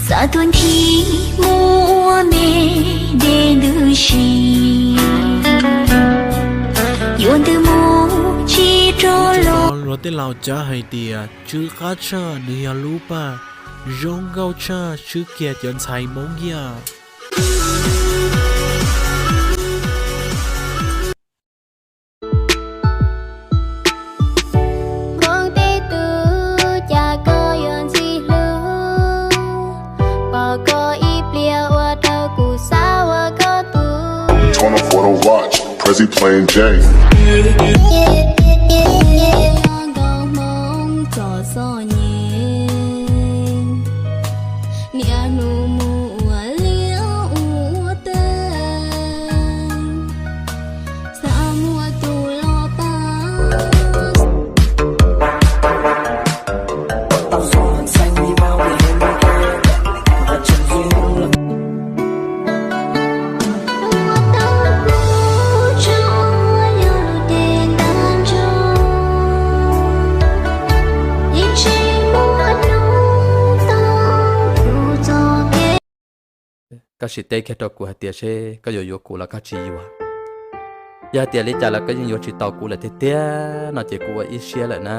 Xav tuaj nthi mus ua me de ntws si, yuav ntws mus tsis rov los. Luag tej laus cav hais tias tswv qab tshaj nws yog lub paj, zoo nkauj tshaj swb kiag cov ntxhais Hmoob yaj. Hmoob tej tub, cas koj yuav ntxim hlub, pom koj ib pliag ua rau kuv xav ua koj tus. Turn up for the watch, Prezi playing Jay. Nyob nkaus Hmoob txom txom nyem, niaj hnub mus ua liaj ua teb, xav muaj tus los pab. Koj sim teb kiag rau kuv hais tias seb koj yuav yuav kuv los koj tsis yuav. Yog hais tias li cas los koj yeej yuav tsis tau kuv lawm tiag tiag no ces kuv ua ib siab lawm na.